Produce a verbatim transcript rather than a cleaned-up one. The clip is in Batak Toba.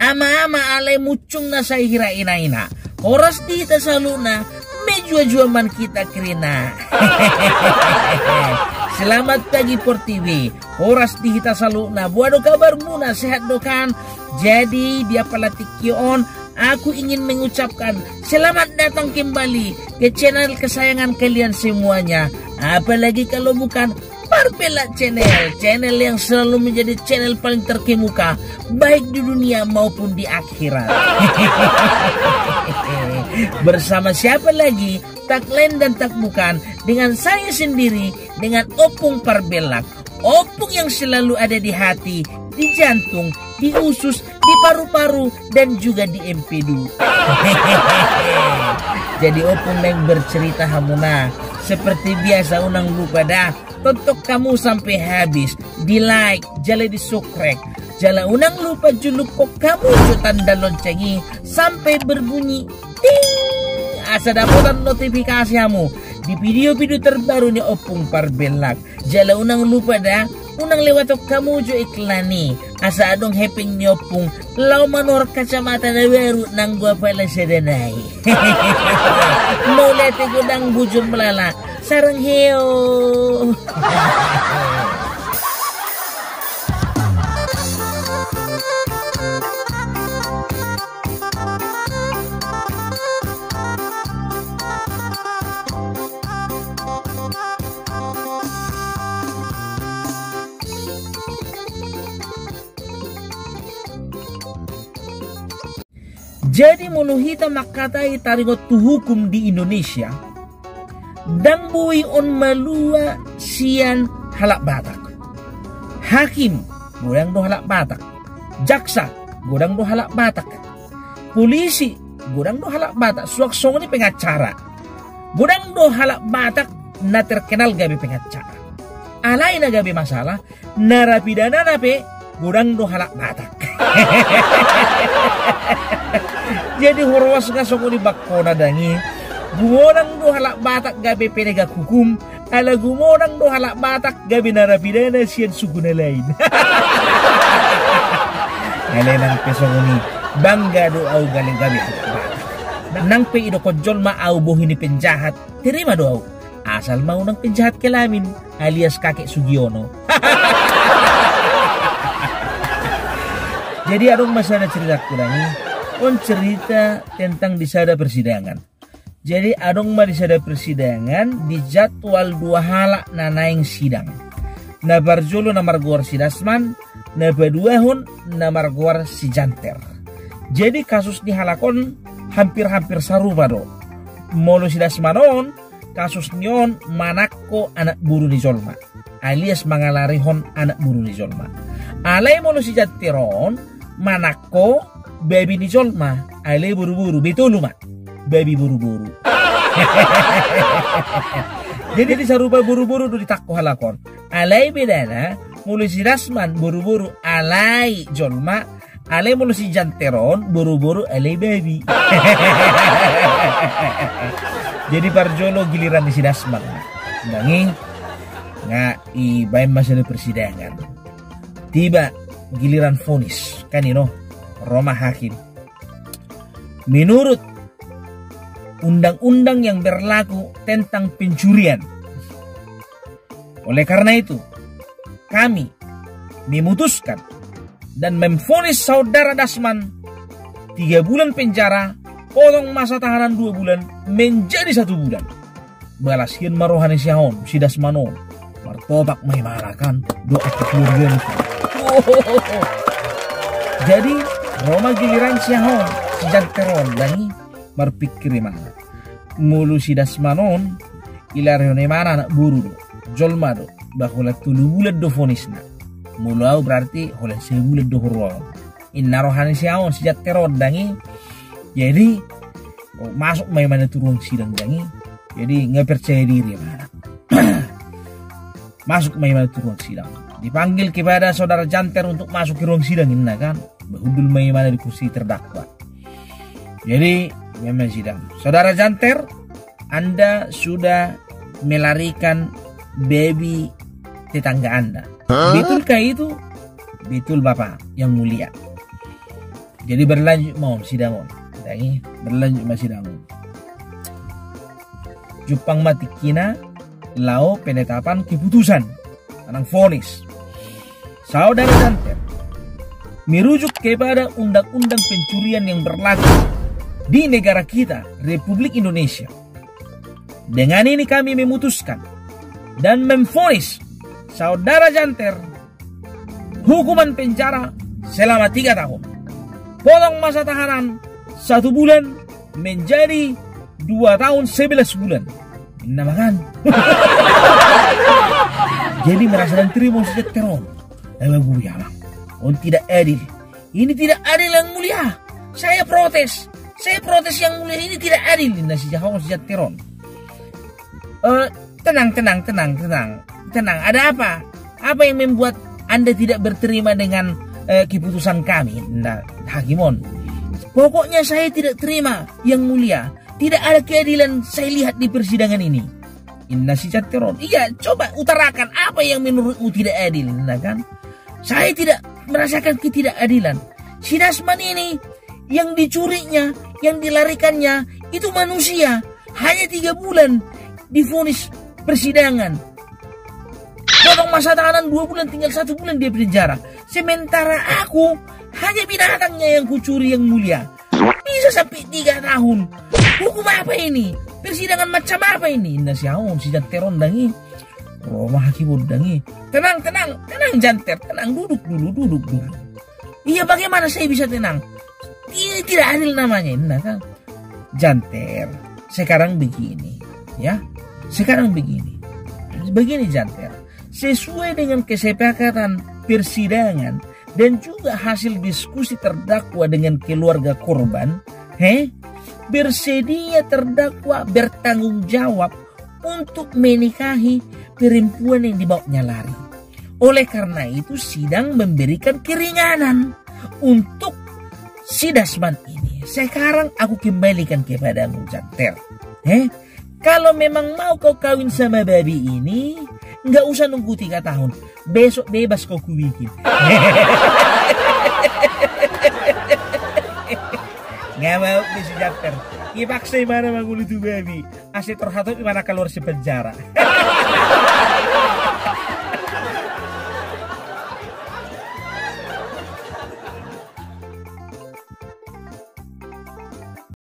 Ama-ama alai muncung na sai hira ina-ina. Horas di hita saluhutna, mejuah-juah man kita kerina. Selamat pagi Portibi. Horas di hita saluhutna. Boha do kabarmuna, sehat do kan? Jadi di apala tingki on, aku ingin mengucapkan selamat datang kembali ke channel kesayangan kalian semuanya. Apalagi kalau bukan Parbelak Channel, channel yang selalu menjadi channel paling terkemuka, baik di dunia maupun di akhirat. Bersama siapa lagi? Tak lain dan tak bukan dengan saya sendiri, dengan Opung Parbelak. Opung yang selalu ada di hati, di jantung, di usus, di paru-paru, dan juga di empedu. Jadi Opung naeng bercerita hamuna. Seperti biasa, unang lupa da, tonton hamu sampai habis, di like, jala di subscribe. Jala unang lupa julukkon hamu jo tanda lonceng i sampai berbunyi ting, asa dapotan notifikasi hamu di video-video terbaru ni Opung Parbelak. Jala unang lupa da, unang lewaton hamu jo iklan i, asa adong hepeng ni Opung laho manuhor kacamata na baru nanggo apala sada nai. Mauliate godang bujur melala, sarang heo. Jadi molo hita mangkatai taringot tu hukum di Indonesia, ndang boi on malua sian halak Batak. Hakim, godang do halak Batak. Jaksa, godang do halak Batak. Polisi, godang do halak Batak. Suang songon i pengacara. Godang do halak Batak na terkenal gabe pengacara. Alai na gabe masalah, narapidanana pe godang do halak Batak. Jadi horas nga songon i bangkona dang i. Godang do halak Batak gabe penegak hukum, ala godang do halak Batak gabe narapidana sian suku na lain. Alai nang pe songon i, bangga do au gabe halak Batak. Nang pe idokkon jolma au bohi ni penjahat, terima do au. Asal ma unang penjahat kelamin alias kakek Sugiono. Jadi adong ma sada cerita ku dang i. On cerita tentang di sada persidangan. Jadi adong ma di sada persidangan dijadwal dua halak na naeng sidang. Na parjolo na margoar si Dasman, na paduahon na margoar si Janter. Jadi kasus ni halak on hampir-hampir sarupa do. Molo si Dasman on, kasus ni on manangko anak boru ni jolma, alias mangalarihon anak boru ni jolma. Alai molo si Janter on manangko babi ni jolma, alai boru-boru, be tolu ma babi boru-boru. Jadi sarupa boru-boru do ditangko halak on. Alai bedana, molo si Dasman boru-boru alai jolma, alai molo si Janter on boru-boru alai babi. Jadi parjolo giliran ni si Dasman. Dang i, nga ibaen ma sada persidangan. Tiba giliran vonis, kan i do, ro ma hakim. Menurut undang-undang yang berlaku tentang pencurian. Oleh karena itu, kami memutuskan dan memvonis saudara Dasman tiga bulan penjara, potong masa tahanan dua bulan menjadi satu bulan. Balas hian ma roha ni si aha on, si Dasman on. Martopak ma imana kan, dohot keluargana. Jadi ro ma giliran si aha on, si Janter on, dang i. Marpikir imana, molo si Dasman on ilarihon imana anak boru do, jolma do, ba holan tolu bulan do vonisna. Molo au berarti holan sabulan do huroha on. Inna roha ni si aha on, si Janter on, dang i. Jadi masuk ma imana tu ruang sidang, dang i. Jadi nga percaya diri imana. Masuk ma imana tu ruang sidang. Dipanggil kepada saudara Janter untuk masuk ke ruang sidang, inna kan. Ba hundul ma imana di kursi terdakwa. Jadi memang sidang. Saudara Janter, Anda sudah melarikan babi tetangga Anda. Betulkah itu? Betul, Bapak yang mulia. Jadi berlanjut ma on sidang on. Jadi berlanjut ma sidang on. Jumpang ma tingkina laho penetapan keputusan manang vonis. Saudara Janter, merujuk kepada undang-undang pencurian yang berlaku di negara kita, Republik Indonesia, dengan ini kami memutuskan dan memvonis Saudara Janter hukuman penjara selama tiga tahun. Potong masa tahanan satu bulan menjadi dua tahun sebelas bulan. Inna makan. Jadi merasa dan terima si Janter on. Lalu gue ya, on tidak adil. Ini tidak adil, Yang Mulia. Saya protes. Saya protes, Yang Mulia. Ini tidak adil. Inna si Jahong si Janter on. Eh, tenang, tenang, tenang, tenang. Tenang, ada apa? Apa yang membuat Anda tidak berterima dengan, eh, keputusan kami? Nah, hakim on. Pokoknya saya tidak terima, Yang Mulia. Tidak ada keadilan saya lihat di persidangan ini. Inna si Janter on. Iya, coba utarakan apa yang menurutmu tidak adil, nah kan? Saya tidak merasakan ketidakadilan. Si Dasman ini yang dicurinya, yang dilarikannya, itu manusia. Hanya tiga bulan divonis persidangan. Potong masa tahanan dua bulan, tinggal satu bulan dia penjara. Sementara aku hanya binatangnya yang kucuri, Yang Mulia. Bisa sampai tiga tahun. Hukum apa ini? Persidangan macam apa ini? Inna si Aon, si Janter on dang i. Ro ma hakim on dang i. Tenang, tenang, tenang Janter, tenang, duduk dulu, duduk dulu. Iya, bagaimana saya bisa tenang? Ini tidak adil namanya, inna kan. Janter, sekarang begini, ya. Sekarang begini. Begini, Janter. Sesuai dengan kesepakatan persidangan dan juga hasil diskusi terdakwa dengan keluarga korban, he, bersedia terdakwa bertanggung jawab untuk menikahi perempuan yang dibawanya lari. Oleh karena itu, sidang memberikan keringanan untuk si Dasman ini. Sekarang aku kembalikan kepadamu, Janter. He? Kalau memang mau kau kawin sama babi ini, nggak usah nunggu tiga tahun. Besok bebas kau kubikin. Nggak mau be si Janter. Ipaksa imana mangoli tu babi. Asa torhatop imana kaluar si penjara.